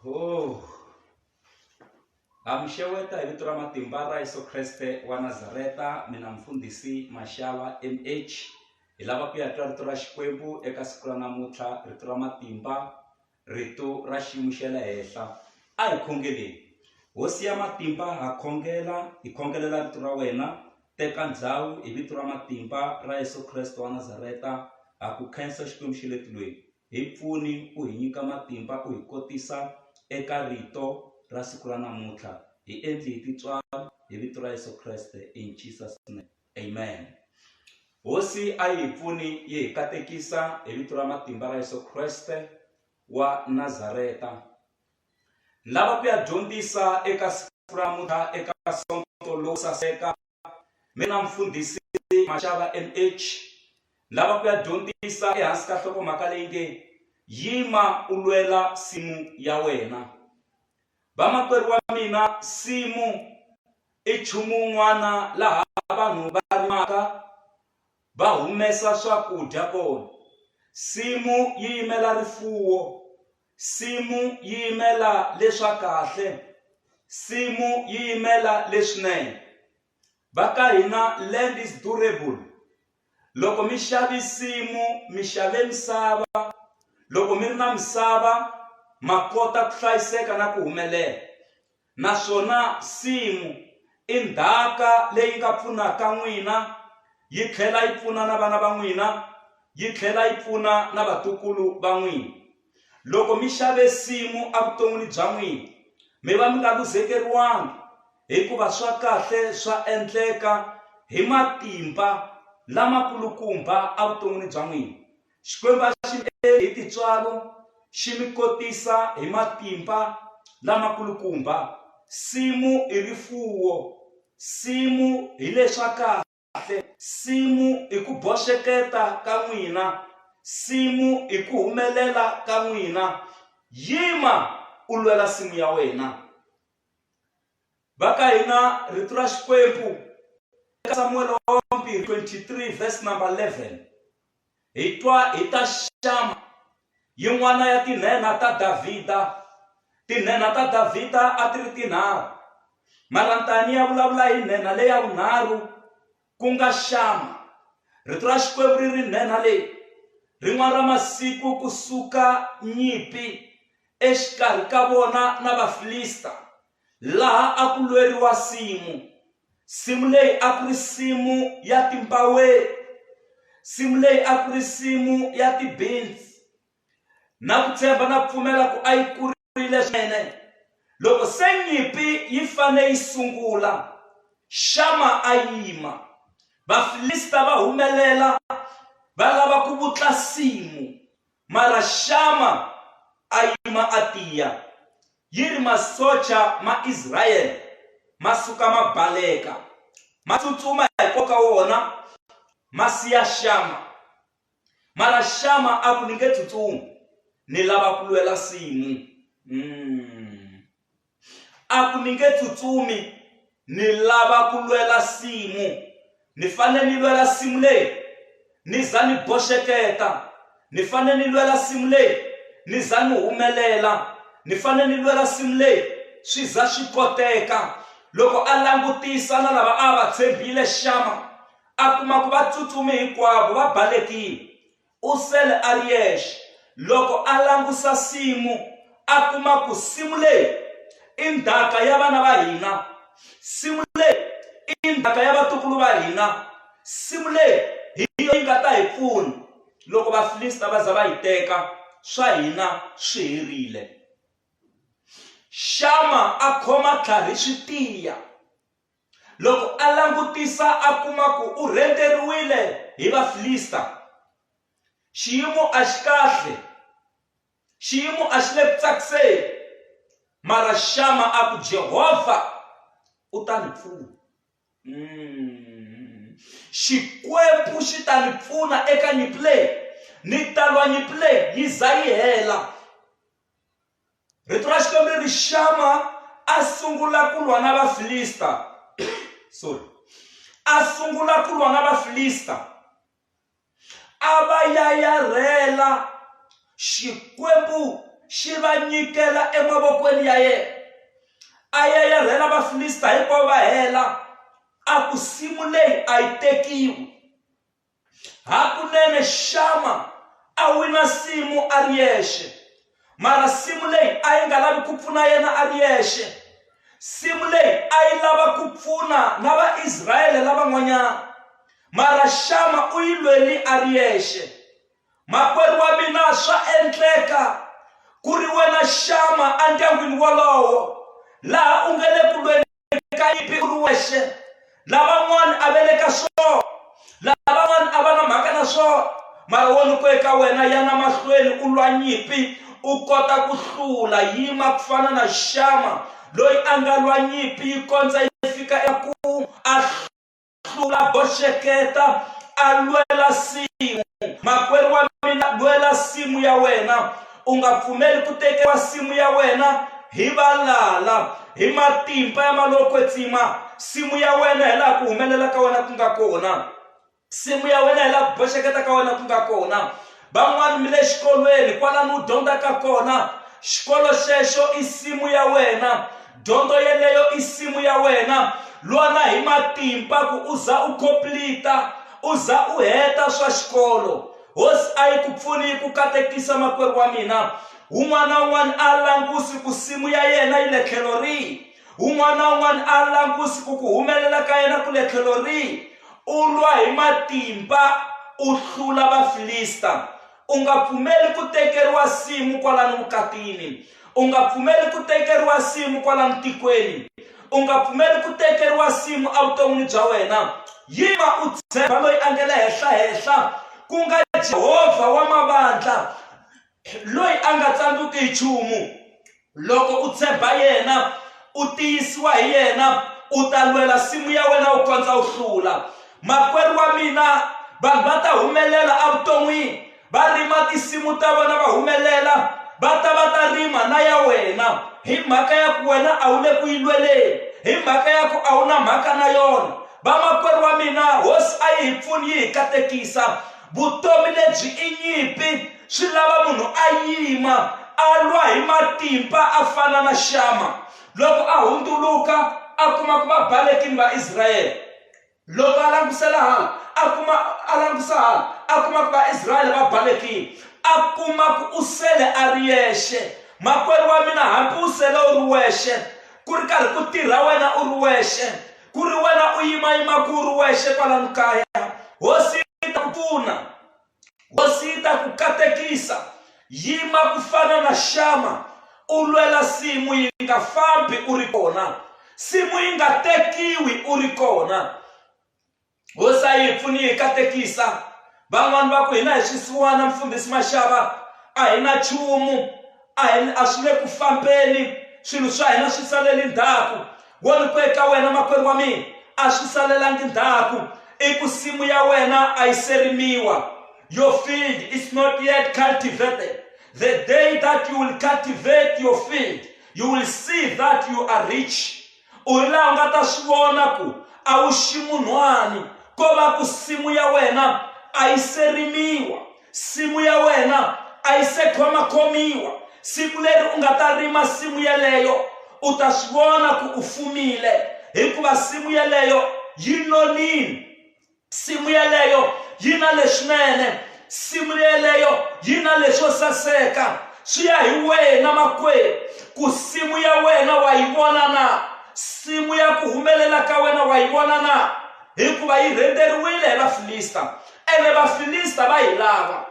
Oh. Ha mi xeweta hi vito ra matimba ra Yesu Kreste wa Nazareta, mina mfundhisi Maxava MH. Hi lava ku ya twa rito ra Xikwembu eka siku ra namuntlha, rito ra matimba, rito ra xiyimo xa le henhla. A hi khongeleni. Hosi ya matimba ha khongela, hi khongelela rito ra wena, teka ndhawu hi vito ra matimba ra Yesu Kreste wa Nazareta, ha ku khensa Xikwembu xa le tilweni. Hi pfuni u hi nyika matimba u hi kotisa eka rito ra siku ra namuntlha. Hi endli hi tintswalo hi vito ra Yesu Kreste in Jesus name. Amen. Hosi a yi hi pfuni yi hi katekisa hi vito ra matimba ra Yesu Kreste wa Nazareta. Lava ku ya dyondzisa eka siku ra namuntlha eka sonto lowo saseka Mina mfundhisi Mashava MH lava ku ya dyondzisa ehansi ka nhlokomhaka leyi nge Yima u lwela nsimu ya wena. Vamakwerhu wa mina nsimu i nchumu wun'wana laha vanhu va rimaka va humesa swakudya kona. Nsimu yi yimela rifuwo, nsimu yi yimela leswa kahle, nsimu yi yimela leswinene. Va ka hina land is durable loko mi xave nsimu mi xave misava loko mi ri na misava ma kota ku hlayiseka na ku humelela naswona nsimu i ndzhaka leyi nga pfunaka n'wina yi tlhela yi pfuna na vana va n'wina yi tlhela yi pfuna na vatukulu va n'wina loko mi xave nsimu evuton'wini bya n'wina mi va mi nga luzekeriwangi. Hikuva swa kahle swa endleka hi matimba lamakulukumba evuton'wini bya n'wina. Xikwembu a xi mi endli hi tintswalo, xi mi kotisa hi matimba lamakulukumba. Nsimu i rifuwo, nsimu hi leswa kahle. Kahle, nsimu i ku boxeketa ka n'wina, nsimu i ku humelela ka n'wina. Yima u lwela nsimu ya wena. Va ka hina rito ra Xikwembu eka Samuel wa vumbirhi 23 verse number 11 hi twa hi ta Xama yin'wana ya tinhenha ta Davhida. Tinhenha ta Davhida a ti ri tinharhu. Mara ntani ya vulavula hi nhenha leya vunharhu ku nga Xama. Rito ra Xikwembu ri ri nhenha leyi rin'wana ra masiku ku suka nyimpi exikarhi ka vona na Vafilista laha a ku lweriwa nsimu. Nsimu leyi a ku ri nsimu ya timpaweni, nsimu leyi a ku ri nsimu ya ti-beans na ku tshemba na ku pfumela ku a yi kurile swinene. Loko se nyimpi yi fane yi sungula, Xama a yima. Vafilista va humelela va lava ku vutla nsimu. Mara Xama a yima a tiya. Yi ri masocha ma Israyele ma suka ma baleka, ma tsutsuma hikwalaho ka wona, ma siya Xama. Mara Xama a ku, Ni nge tsutsumi, ni lava ku lwela nsimu. Mm. A ku, Ni nge tsutsumi, ni lava ku lwela nsimu. Ni fanele ni lwela nsimu leyi, ni za ni boxeketa. Ni fanele ni lwela nsimu leyi, ni za ni humelela. Ni fanele ni lwela nsimu leyi, swi za swi koteka. Loko a langutisa na lava a va tshembile Xama, a kuma ku va tsutsumi hinkwavo va balekile. U sele a ri yexe. Loko a langusa nsimu, a kuma ku nsimu leyi i ndzhaka ya vana va hina, nsimu leyi i ndzhaka ya vatukulu va hina, nsimu leyi hi yona yi nga ta hi pfuna loko Vafilista va za va yi teka, swa hina swi herile. Xama a khoma tlhari swi tiya. Loko a langutisa a kuma ku u rhendzeriwile hi Vafilista. Xiyimo a xi kahle, xiyimo a xi le ku tsakiseni, mara Xama a ku, Jehovha u ta ni pfuna. Mm. Xikwembu xi ta ni pfuna eka nyimpi leyi. Ni ta lwa nyimpi leyi yi za yi hela. Rito ra Xikwembu ri ri Xama a sungula ku lwa na Vafilista. Sorry. A sungula ku lwa na Vafilista. A va yayarhela. Xikwembu xi va nyikela emavokweni ya yena. A yayarhela Vafilista hinkwavo va hela, a ku simu leyi a yi tekiwi. Hakunene Xama a wina nsimu a ri yexe. Mara nsimu leyi a yi nga lavi ku pfuna yena a ri yexe. Nsimu leyi a yi lava ku pfuna na Vaisrayele lavan'wanyana. Mara Xama u yi lweli a ri yexe. Makwerhu wa mina swa endleka ku ri wena Xama endyangwini wolowo laha u nga le ku lweni ka nyimpi u ri wexe lavan'wana a va le ka swona lavan'wana a va na mhaka na swona mara wo ni ku eka wena yana mahlweni u lwa nyimpi u kota ku hlula yima ku fana na Xama loyi a nga lwa nyimpi yi kondza yi fika emakumu a hlula boxeketa a lwela simu makwerhu wa mina lwela nsimu ya wena u nga pfumeli ku tekeriwa nsimu ya wena hi valala hi matimba ya malokwetsima nsimu ya wena hi laha ku humelela ka wena ku nga kona nsimu ya wena hi laha ku boxeketa ka wena ku nga kona Van'wana mi le xikolweni kwalano u dyondzaka kona, xikolo xexo i nsimu ya wena, dyondzo yeleyo i nsimu ya wena. Lwana hi matimba ku u za u khoplita, u za u heta swa xikolo. Hosi a yi ku pfuni yi ku katekisa makwerhu wa mina. Wun'wana na wun'wana a langusi ku nsimu ya yena yi le tlhelo rihi. Wun'wana na wun'wana a langusi ku ku humelela ka yena ku le tlhelo rihi. U lwa hi matimba u hlula Vafilista. U nga pfumeli ku tekeriwa nsimu kwalano vukatini. U nga pfumeli ku tekeriwa nsimu kwalano tikweni. U nga pfumeli ku tekeriwa nsimu evuton'wini bya wena. Yima u tshemba loyi a nge le henhla-henhla, ku nga Jehovha wa mavandla, loyi a nga tsandzuki hi nchumu. Loko u tshemba yena, u tiyisiwa hi yena, u ta lwela nsimu ya wena u kondza u hlula. Makwerhu wa mina, vanhu va ta humelela evuton'wini, va rima tinsimu ta vona va humelela, va ta va ta rima na ya wena hi mhaka ya ku wena a wu le ku yi lweleni, hi mhaka ya ku a wu na mhaka na yona. Vamakwerhu wa mina, Hosi a yi hi pfuni yi hi katekisa. Vutomi lebyi i nyimpi, swi lava munhu a yima a lwa hi matimba a fana na Xama. Loko a hundzuluka a kuma ku va balekile Vaisrayele. Loko a langusela hala a kuma a langusa hala a kuma ku Vaisrayele va balekile. A kuma ku u sele a ri yexe. Makwerhu wa mina hambi u sele u ri wexe ku ri karhi ku tirha wena u ri wexe ku ri wena u yimayimaka u ri wexe kwalano kaya hosi yi ta ku pfuna hosi yi ta ku katekisa yima ku fana na xama u lwela nsimu yi nga fambi u ri kona nsimu yi nga tekiwi u ri kona Hosi a yi hi pfuni yi hi katekisa. Van'wani va ku hina hi swisiwana mfundhisi Mashava a hi na nchumu a hi a swi le ku fambeni swilo swa hina swi salele ndzhaku. Wo ni ku eka wena makwerhu wa mina a swi salelangi ndzhaku i ku nsimu ya wena a yi se rimiwa. Your field is not yet cultivated. The day that you will cultivate your field, you will see that you are rich. U hi laha u nga ta swi vona ku a wu ximunhwani ko va ku nsimu ya wena a yi se rimiwa nsimu ya wena a yi se khomakhomiwa siku leri u nga ta rima nsimu yeleyo u ta swi vona ku u fumile hikuva nsimu yeleyo yi nonile Nsimu yeleyo yi na leswinene, nsimu yeleyo yi na leswo saseka. Swi ya hi wena makwerhu ku nsimu ya wena wa yi vona na, nsimu ya ku humelela ka wena wa yi vona na, hikuva yi rhendzeriwile hi Vafilista ene Vafilista va yi lava.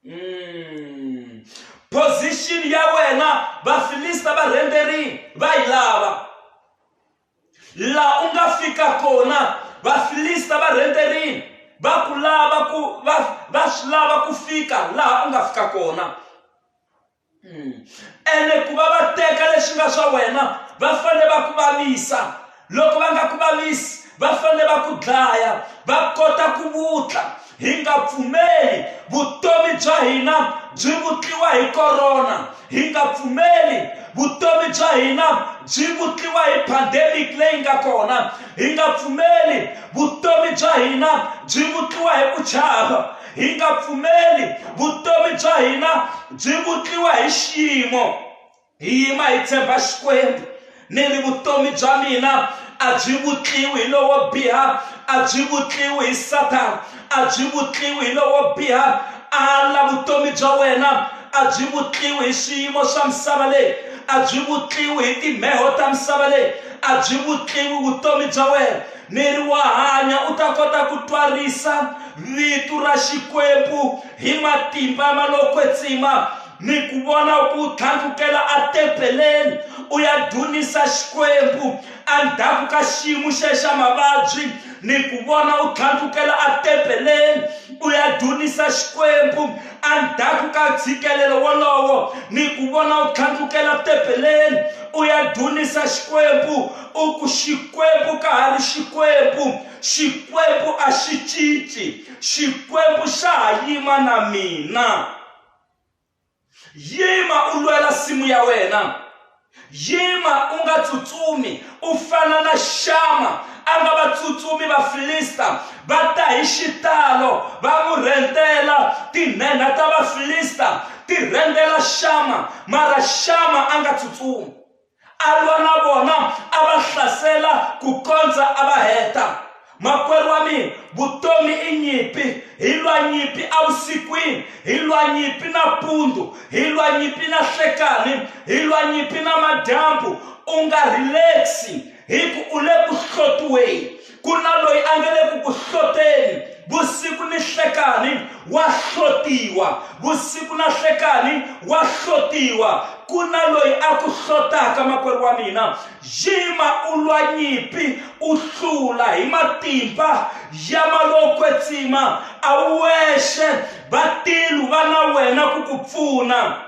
Mm. Position ya wena Vafilista va rhendzerile va yi lava. Laha u nga fika kona Vafilista va rhendzerile va ku lava ku va va swi lava ku fika laha u nga fika kona. Ene ku va va teka leswi nga swa wena va fanele va ku vavisa loko va nga ku vavisi va fanele va ku dlaya va kota ku vutla hi nga pfumeli vutomi bya hina byi vutliwa hi corona hi nga pfumeli vutomi bya hina byi vutliwa hi pandemic leyi nga kona hi nga pfumeli vutomi bya hina byi vutliwa hi ku chava. Hi nga pfumeli vutomi bya hina byi vutliwa hi xiyimo. Hi yima hi tshemba Xikwembu. Ni ri vutomi bya mina a byi vutliwi hi lowo biha, a byi vutliwi hi Sathana, a byi vutliwi hi lowo biha. Ala vutomi bya wena a byi vutliwi hi swiyimo swa misava leyi, a byi vutliwi hi timheho ta misava leyi, a byi vutliwi vutomi bya wena. Ni ri wa hanya u ta kota ku twarisa vito ra Xikwembu hi matimba ma lowo kwetsima. Ni ku vona ku tlhandlukela atempeleni u ya dunisa Xikwembu endzhaku ka xiyimo xe xa mavabyi. Ni ku vona u tlhandlukela atempeleni u ya dunisa Xikwembu endzhaku ka ntshikelelo wolowo. Ni ku vona u tlhandlukela tempeleni u ya dunisa Xikwembu u ku, Xikwembu ka ha ri Xikwembu, Xikwembu a xi cinci, Xikwembu xa ha yima na mina. Yima u lwela nsimu ya wena. Yima u nga tsutsumi, u fana na Xama a nga vatsutsumi Vafilista va ta hi xitalo va n'wi rhendzela, tinhenha ta Vafilista ti rhendzela Xama, mara Xama a nga tsutsumi. A lwa na vona, a va hlasela ku kondza a va heta. Makwerhu wa mina, vutomi i nyimpi. Hi lwa nyimpi evusikwini, hi lwa nyimpi nampundzu, hi lwa nyimpi na nhlekani, hi lwa nyimpi namadyambu. U nga relax-i hi ku u le ku hlotiweni. Ku na loyi a nga le ku ku hloteni vusiku ni nhlekani, wa hlotiwa vusiku na nhlekani, wa hlotiwa. Ku na loyi a ku hlotaka, makwerhu wa mina. Yima u lwa nyimpi, u hlula hi matimba ya ma lowo kwetsima. A wu wexe, va tilo va na wena ku ku pfuna.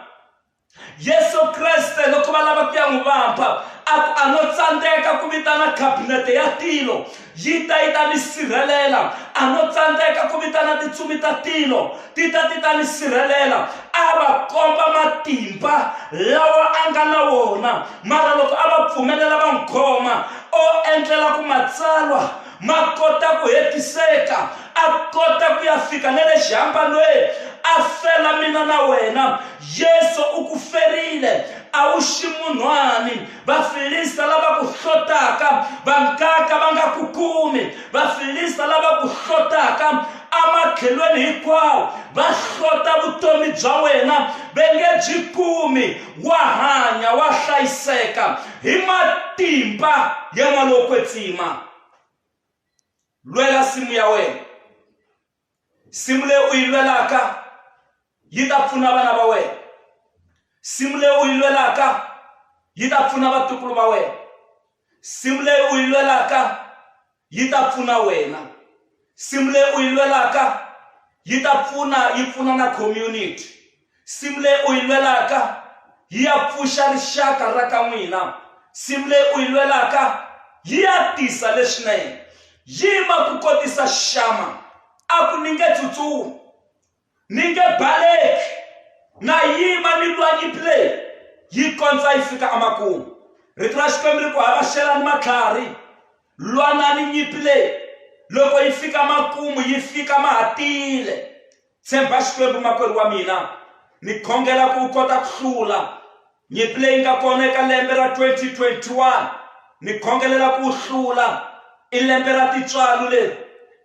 Yesu Kreste loko va lava ku ya n'wi vampa a ku a no tsandzeka ku vitana khabinete ya tilo yi ta yi ta ni sirhelela, a no tsandzeka ku vitana tintsumi ta tilo ti ta ti ta ni sirhelela. A va komba matimba lawa a nga na wona, mara loko a va pfumelela va n'wi khoma o endlela ku matsalwa ma kota ku hetiseka, a kota ku ya fika na le xihambanweni a fela mina na wena. Yesu u ku ferile, a wu ximunhwani. Vafilista lava ku hlotaka va nga ka va nga ku kumi. Vafilista lava ku hlotaka ematlhelweni hinkwawo va hlota vutomi bya wena, va nge byi kumi. Wa hanya, wa hlayiseka hi matimba ya Moya lowo Kwetsima. Lwela nsimu ya wena. Nsimu leyi u yi lwelaka yi ta pfuna vana va wena. Nsimu leyi u yi lwelaka yi ta pfuna vatukulu va wena. Nsimu leyi u yi lwelaka yi ta pfuna wena. Nsimu leyi u yi lwelaka yi ta pfuna yi pfuna na community. Nsimu leyi u yi lwelaka yi ya pfuxa rixaka ra ka n'wina. Nsimu leyi u yi lwelaka yi ya tisa leswinene. Yima ku kotisa xama, a ku ni nge tsutsumi, ni nge baleki, na yima ni lwa nyimpi leyi yi kondza yi fika emakumu. Rito ra Xikwembu ri ku, Havaxelani matlhari, lwanani nyimpi leyi, loko yi fika makumu yi fika ma ha tiyile. Tshemba Xikwembu makwerhu wa mina, ni khongela ku u kota ku hlula nyimpi leyi nga kona eka lembe ra 2021. Ni khongelela ku u hlula. I lembe ra tintswalo leri,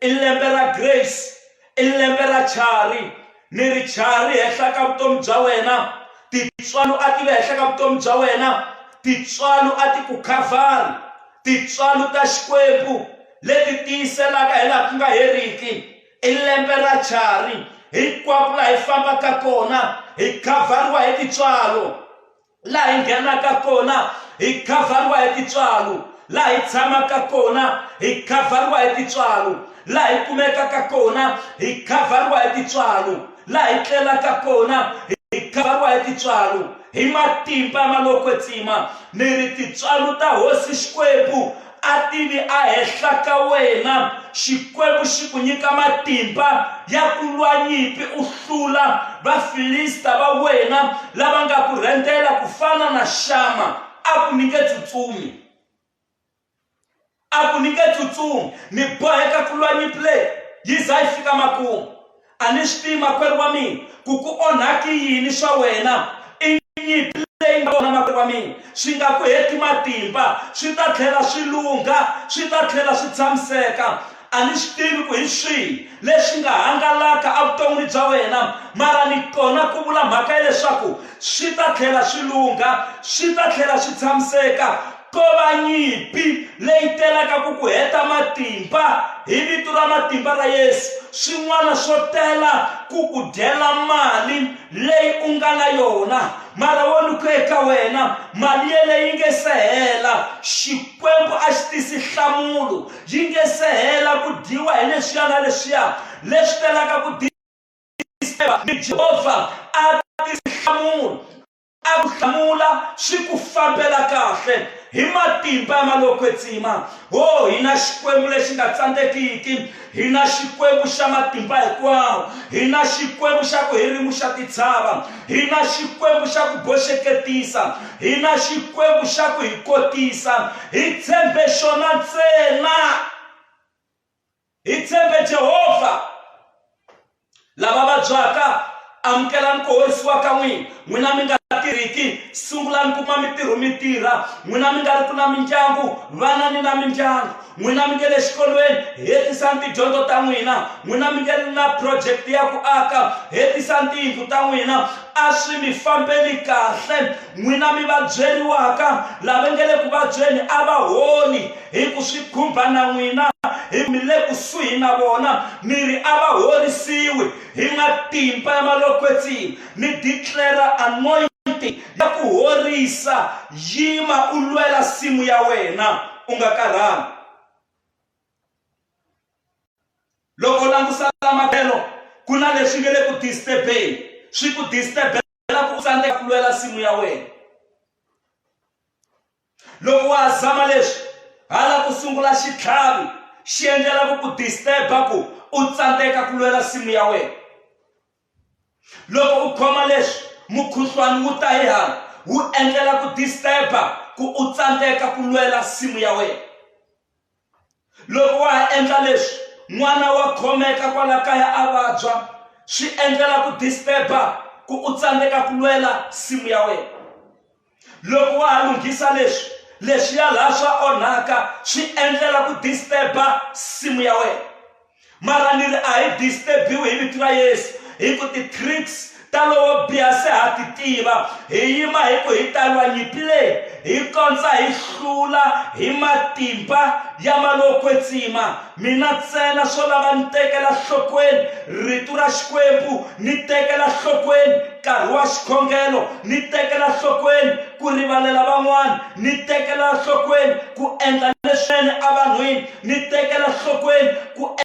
i lembe ra grace, i lembe ra chari. Ni ri chari henhla ka vutomi bya wena, tintswalo a ti ve henhla ka vutomi bya wena, tintswalo a ti ku khavhari, tintswalo ta Xikwembu leti tiyiselaka hilaha ku nga heriki. I lembe ra chari. Hinkwako laha hi fambaka kona hi khavhariwa hi tintswalo. Laha hi nghenaka kona hi khavhariwa hi tintswalo. Laha hi tshamaka kona hi khavhariwa hi tintswalo. Laha hi kumekaka kona hi khavhariwa hi tintswalo. Laha hi tlelaka kona hi khavhariwa hi tintswalo. Hi matimba ma lowo kwetsima ni ri tintswalo ta Hosi Xikwembu a ti vi ehenhla ka wena. Xikwembu xi ku nyika matimba ya ku lwa nyimpi u hlula Vafilista va wena lava nga ku rhendzela ku fana na Xama. A ku ni nge tsutsumi. A ku ni nge tsutsumi. Ni boheka ku lwa nyimpi leyi yi za yi fika makumu. A ni swi tivi makwerhu wa mina ku ku onhaki yini swa wena. I nyimpi leyi nga kona makwerhu wa mina, swi nga ku heti matimba, swi ta tlhela swi lungha, swi ta tlhela swi tshamiseka. A ni swi tivi ku hi swihi leswi nga hangalaka evuton'wini bya wena, mara ni kona ku vula mhaka ya leswaku swi ta tlhela swi lungha, swi ta tlhela swi tshamiseka. Ko va nyimpi leyi telaka ku ku heta matimba hi vito ra matimba ra Yesu. Swin'wana swo tela ku ku dyela mali leyi u nga na yona, mara wo ni ku eka wena mali yeleyo yi nge se hela. Xikwembu a xi tisi nhlamulo, yi nge se hela ku dyiwa hi leswiya na leswiya leswi telaka ku disturb ni Jehovha a tisi nhlamulo. A ku hlamula swi ku fambela kahle hi matimba ya mali yo kwetsima. Ho, hi na Xikwembu lexi nga tsandzekiki, hi na Xikwembu xa matimba hinkwawo, hi na Xikwembu xa ku hirimuxa tintshava, hi na Xikwembu xa ku boxeketisa, hi na Xikwembu xa ku hi kotisa. Hi tshembe xona ntsena. Hi tshembe Jehovha. Lava vabyaka, amukelani ku horisiwa ka n'wina. N'wina mi nga tirhiki, sungulani ku kuma mitirho mi tirha. N'wina mi nga ri ku na mindyangu, vanani na mindyangu. N'wina mi nge le xikolweni, hetisani tidyondzo ta n'wina. N'wina mi nge na project ya ku aka, hetisani tiyindlu ta n'wina. A swi mi fambeli kahle. N'wina mi vabyeriwaka, lava nge le ku vabyeni a va holi. Hi ku swi khumba na n'wina, hi mi le kusuhi na vona, mi ri a va horisiwi hi matimba ya malokwetsima. Ni declare anointing ya ku horisa, yima u lwela nsimu ya wena, u nga karhali. Loko u langusa la matlhelo, ku na leswi nge le ku disturbeni, swi ku disturbela ku u tsandzeka ku lwela nsimu ya wena. Loko wa ha zama leswi, hala ku sungula xitlhavi xi endlela ku ku disturb-a ku u tsandzeka ku lwela nsimu ya wena. Loko u khoma leswi, mukhuhlwani wu ta hi hala wu endlela ku disturb-a ku u tsandzeka ku lwela nsimu ya wena. Loko wa ha endla leswi, n'wana wa khomeka kwala kaya a vabya, swi endlela ku disturb-a ku u tsandzeka ku lwela nsimu ya wena. Loko wa ha lunghisa leswi, leswiya laha swa onhaka swi endlela ku disturb-a nsimu ya wena. Mara ni ri a hi disturb-iwi hi vito ra Yesu, hi ku ti-tricks ta lowo biha se ha ti tiva. Hi yima hi ku hi ta lwa nyimpi leyi hi kondza hi hlula hi matimba ya malowo kwetsima. Mina ntsena swo lava ni tekela nhlokweni Rito ra Xikwembu, ni tekela nhlokweni nkarhi wa xikhongelo, ni tekela nhlokweni ku rivalela van'wana, ni tekela nhlokweni ku endla leswinene evanhwini, ni tekela nhlokweni ku.